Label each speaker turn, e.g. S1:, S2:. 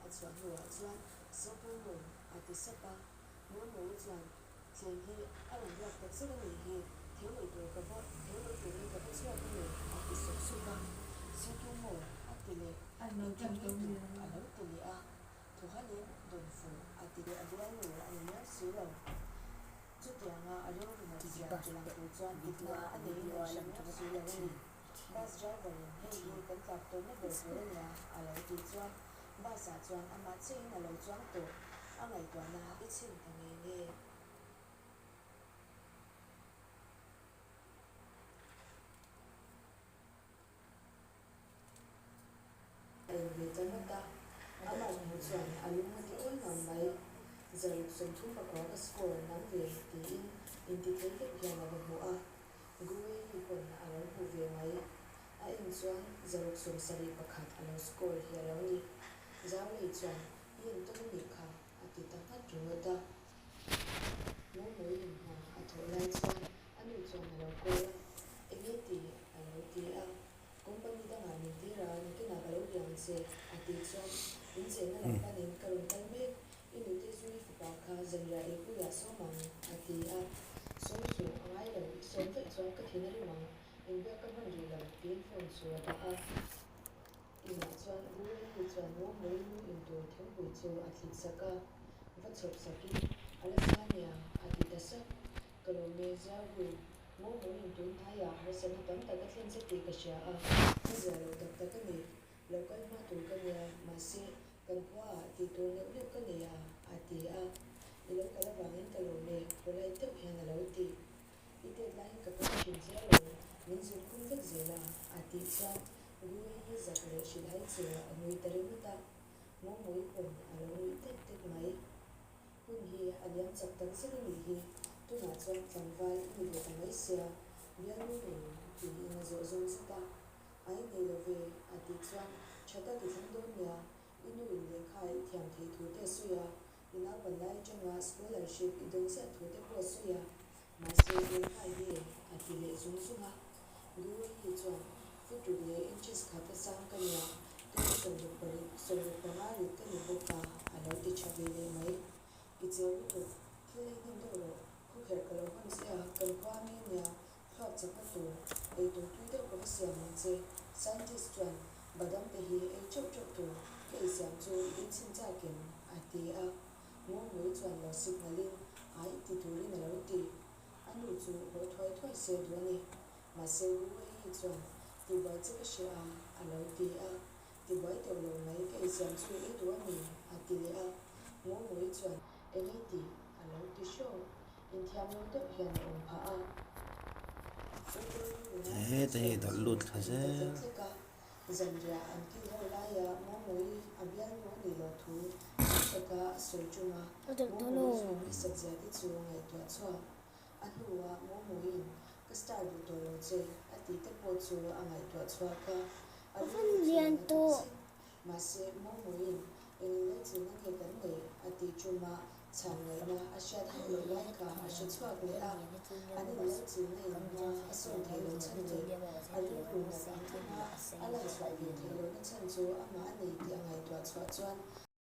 S1: a chhuah hnuah chuan, Sawpui maw? a ti sap a. Mawmawii chuan, Thleng hi a rawn ruak tak zet a nih hi, thing lei tur ka va, thing lei turin ka va chhuak a ni, a ti sup sup a. Situ maw? a ti leh, I ti ngei duh, a lo ti leh a. Thuhalin dawn fuh a ti leh a bialnu a ni miau si lo. Chutianga a rilru nat zia tilang tur chuan dikna a neiin a hre miau si lo a ni. Bus driver in hei hi kan tlak tawhna ber tur a nia a lo tih chuan bus ah chuan amah chiahin a lo chuang tawh. A ngaihtuahna i chhin ta nge nge. A en ve ta ngawt a, a mark hmuh chuan a lung a ti awi ngang mai. 134 ka score nang ve tiin intithei deuh hian a va hmu a, Guwei pawn a lo hmu ve mai. A en chuan 671 a lo score hi a lo ni. Zaulei chuan i entawn a nih kha a ti ta nghat ringawt a. Mawmawiin hna a thawh lai chuan a nu chuan a lo call a, Enge ti? a lo ti a. Company dangah min tir a, nakinah ka lo bia ang che, a tih chuan in chenna lam panin ka rawn kal mek, i nute zui fapa kha zanriah eipuiah sawm ang, a ti a. Sawm suh, a ngai lo, i sawm daih chuan ka thin a rim ang, inbiak ka hman rih lo, tiin phone chu a dah a. Inah chuan Ruaii chuan Mawmawii lu in tur thingpui chu a thlit sak a, va chhawp sakin, A la sa nia, a ti ta sak. Ka lawm e, Ziahu, Mawmawiin tun hnaiah harsatna tam tak a thlen che tih ka hria a, ka zia lo tak tak a ni. Lo kal hma tur ka nia, mahse, kan khuaah tih tur neuh neuh ka nei a, a ti a. I lo kal avangin ka lawm e, polite deuh hian a lo ti. I tet laiin ka kal thin che alawm, min zut khum vek zel a, a tih chuan Gui hi zak leh hrilhhai chu a nui ta ringawt a, Mawmawii pawn a lo nuih tek tek mai. Hun hi a liam chak tak zet a nih hi, tunah chuan tlangval i ni ve ta mai sia, bialnu nei tiin a zawh zawm zet a. Ai nei lo ve, a tih chuan tha tak i thlang dawn nia, i nu in lehkha i thiam theih thu te a sawi a, i naupan lai atanga scholarship i dawn ziah thu te pawh a sawi a, mahse lehkha hi a ti leh zung zung a. Guruji chuan, Foot ruk leh inches khat a sang ka nia, kilo 60 65 rit ka ni bawk a, a lo ti tha ve leh mai. I cheu lutuk, thil ei hnem deuh rawh, khawkherh ka lo hawn che a, kan khua mi a nia, thluak chakna tur, ei tur tui deuh ka va siam ang che. Scientist chuan, Badam te hi ei teuh teuh tur, ka ei siam chu i ei chhin chak em? a ti a. Mawmui chuan lo signal-in, Ai ti turin a lo ti. A nu chu haw thuai thuai se duh a ni. Mahse Ruaii chuan, Tibuai che ka hria a, a lo ti a. Tibuai teuh lo mai, ka eiziam chu i ei duh a mi? a ti leh a. Mawmawii chuan, Eng ei tih? a lo ti hraw. Inthiam lo deuh hian a awm phah a.
S2: Heta hi dawlh lut thla zel.
S1: Zanriah an kil ho laia Mawmawii a bialnu a nih loh thu tam taka a sawi ṭum a, Mawmawii zui nasat zia te chu ngaihtuah chhuak. A hnuah Mawmawiin ka star duh tawh lo che a tih te pawh chu a ngaihtuah chhuak a, a rilru chu a na tak zet. Mahse, Mawmawiin eng inlaichinna nge kan neih a tih ṭuma chhan ngaihna a hriat hauh loh lai kha a hre chhuak leh a, an inlaichinna in hma a sawn theih loh chhan leh a rilru nat ang anga a lan chhuah ve theih lohna chhan chu amah a nei tih a ngaihtuah chhuah chuan.